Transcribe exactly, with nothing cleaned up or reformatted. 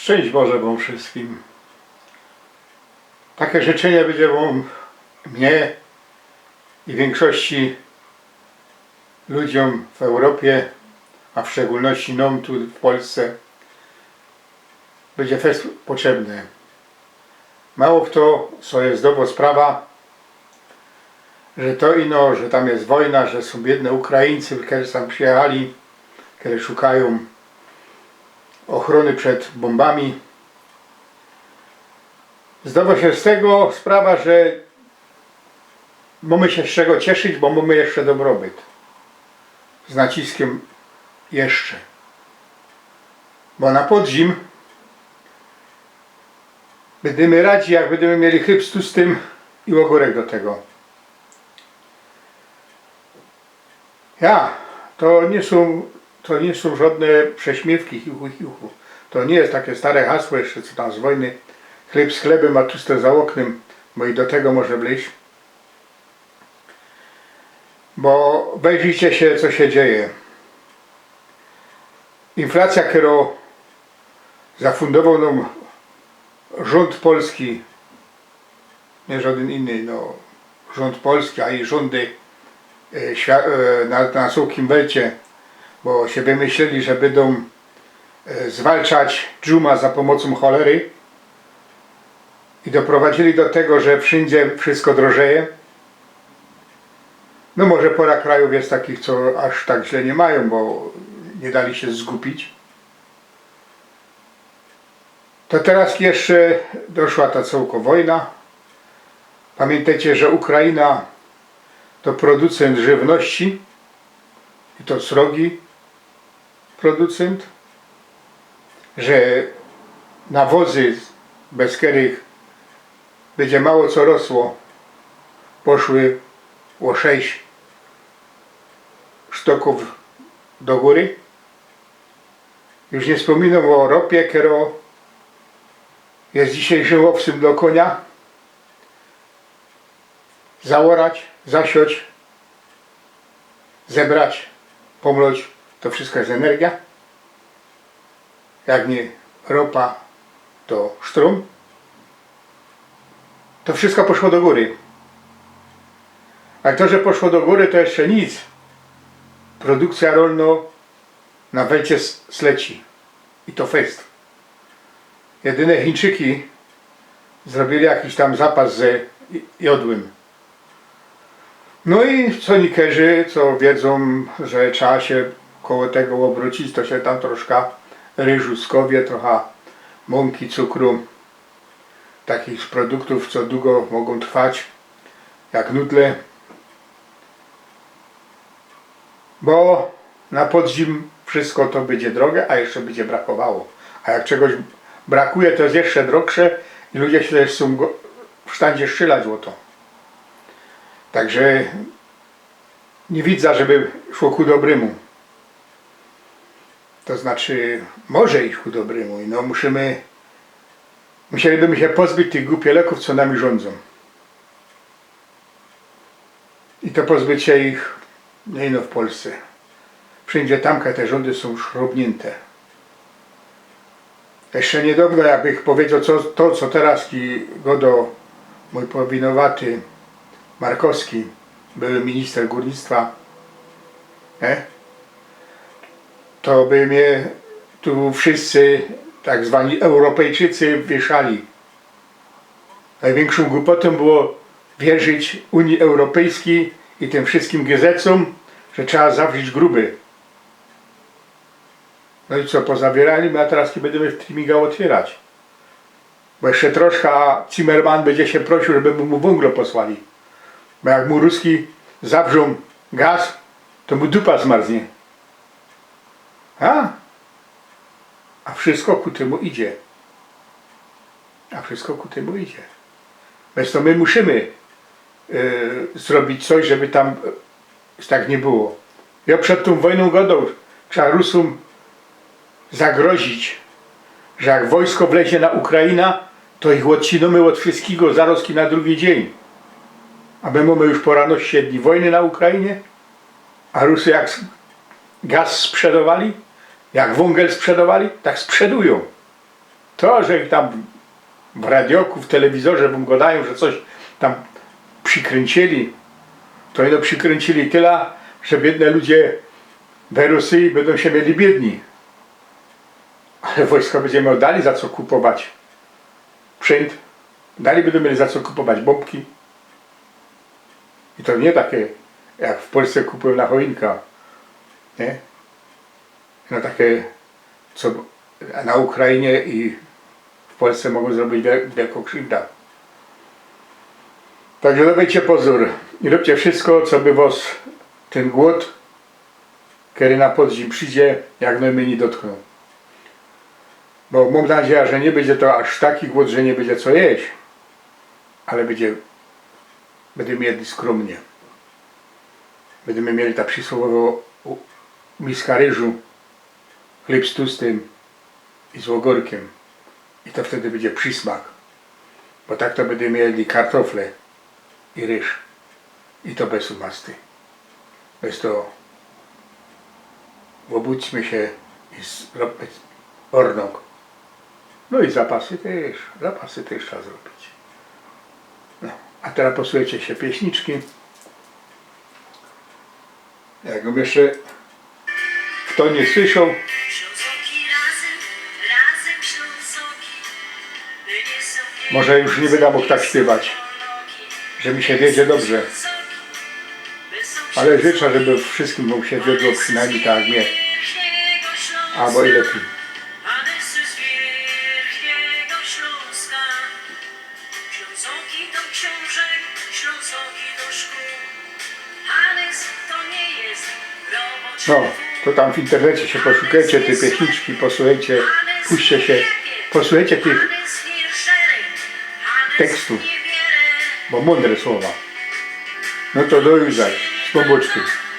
Szczęść Boże wam wszystkim. Takie życzenie bydzie wam, mie i wiynkszości ludziōm w Europie, a w szczególności nōm tu w Polsce, bydzie fest potrzebne. Mało fto so je zdowo sprawa, że to ino, że tam je wojna, że sōm biydne Ukraińcy, kerzy tam przijechali, kerzy szukajōm ochrōny przed bōmbami. Zdowo sie z tego sprawa, że mōmy sie z czego cieszyć, bo mōmy jeszcze dobrobyt. Z naciskym jeszcze. Bo na podzim bydymy radzi, jak bydymy mieli chlyb z tustym i ôgōrek do tego. Ja, to niy sōm, to niy sōm żodne prześmiywki, chichu, chichu. To niy je take stare hasło jeszcze, co tam z wojny. Chlyb z chlebym, a tuste za ôknym, bo i do tego może wlyź. Bo wejrzyjcie sie, co sie dzieje. Inflacja, kerõ zafundowōł nōm rzōnd polski, niy żodyn inny, no, rzōnd polski, a i rzōndy, e, świa-, e, na, na cołkim welcie, bo sie wymyśleli, że bydōm, e, zwalczać dżuma za pōmocōm cholery i doprowadzili do tego, że wszyndzie wszystko drożeje. No może pora krajōw je takich, co aż tak źle niy majōm, bo niy dali sie zgupić. To teroz jeszcze doszła ta cołkõ wojna. Pamiyntejcie, że Ukraina to producynt żywności i to srogi producynt, że nawozy, bez kerych bydzie mało co rosło, poszły ô sześć sztokōw do gōry. Już niy spōminōm ô ropie, kerõ je dzisiejszym ôwcym do kōnia. Zaorać, zasioć, zebrać, pōmloć, to wszystko je energia. Jak niy ropa, to sztrōm. To wszystko poszło do gōry. A to, że poszło do gōry, to jeszcze nic. Produkcyjŏ rolnŏ na welcie s-, sleci. I to fest. Jedyne Chińczyki zrobiyli jakiś tam zapas ze j-, jodłym. No i co niykerzy, co wiedzōm, że trzeba sie koło tego ôbrōcić, to sie tam troszka ryżu skowie, trocha mōnki, cukru, takich produktōw, co dugo mogōm trwać, jak nudle. Bo na podzim wszystko to bydzie drogie, a jeszcze bydzie brakowało. A jak czegoś brakuje, to je jeszcze drogsze i ludzie sie jeszcze sōm go-, w sztandzie strzelać ô to. Tak że niy widzã, żeby szło ku dobrymu. To znaczy, może iś ku dobrymu i no musimy, musielibymy sie pozbyć tych gupie lekōw, co nami rzōndzōm. I to pozbyć sie ich niy ino w Polsce. Wszyndzie tamka te rzōndy sōm szrobniynte. Jeszcze niydŏwno, jakbych powiedzioł co, to, co teroz ci godo mōj powinowaty Markowski, były minister gōrnictwa, niy? To by mie tu wszyscy tak zwani Europejczycy wieszali. Nojwiynkszōm gupotōm było wierzyć Unii Europejskij i tym wszystkim gezecōm, że trzeba zawrzić gruby. No i co, pozabierali my, a teroz niy bydymy trimminga ôtwierać. Bo jeszcze troszka, a Zimmermann bydzie sie prosiōł, żeby mu wōnglo posłali. Bo jak mu Ruski zawrzōm gaz, to mu dupa zmarznie. A? A wszystko ku tymu idzie. A wszystko ku tymu idzie. Bez to my musimy, e, zrobić coś, żeby tam, e, tak niy było. Jŏ przed tōm wojnōm godoł, trzeba Rusōm zagrozić, że jak wojsko wlezie na Ukraina, to ich ôdcinōmy ôd wszystkigo zarozki na drugi dziyń. A my mōmy już po ranoście dni wojny na Ukrainie, a Rusy jak s-, gaz sprzedowali, jak wōngel sprzedowali, tak sprzedujōm. To, że ich tam w radioku, w telewizorze wōm godajōm, że coś tam przikryncili, to ino przikryncili tela, że biydne ludzie we Rusyji bydōm sie mieli biydni. Ale wojsko bydzie mioło dalij za co kupować przind, dalij bydōm mieli za co kupować bōmbki. I to niy take, jak w Polsce kupujōm na choinka, niy? No take, co na Ukrainie i w Polsce mogōm zrobić wiel-, wielkõ krziwda. Tak że dŏwejcie pozōr i rōbcie wszysko, co by wŏs tyn głōd, kery na podzim przidzie, jak nojmyni dotknōł. Bo mōm nadzieja, że niy bydzie to aż taki głōd, że niy bydzie co jeść, ale bydzie, bydymy jedli skrōmnie. Bydymy mieli ta przisłowiowo u-, miska ryżu, chlyb z tustym i z ôgōrkym. I to wtedy bydzie przismak. Bo tak to bydymy mieli kartofle i ryż. I to bez masty. Bez to ôbudźmy sie i zrōbmy ôrnōng. No i zapasy tyż, zapasy tyż trzeba zrobić. No, a terŏz posłuchejcie sie pieśniczki. Jak ją jeszcze fto niy słyszoł, może już niy byda mōg tak śpiywać, że mi sie wiedzie dobrze. Ale życzã, żeby wszystkim wōm sie wiedło przinojmnij tak jak mie. Abo i lepij. Ślōnzoki to ksiōnżek, Ślōnzoki to szkōł. Hannes to niy jest roboczi. No, to tam w internecie sie poszukejcie tyj pieśniczki, posłuchejcie, puśćcie sie, posłuchejcie tych tekstōw, bo mōndre słowa. No to do jutra, z Pōnbōczkiym.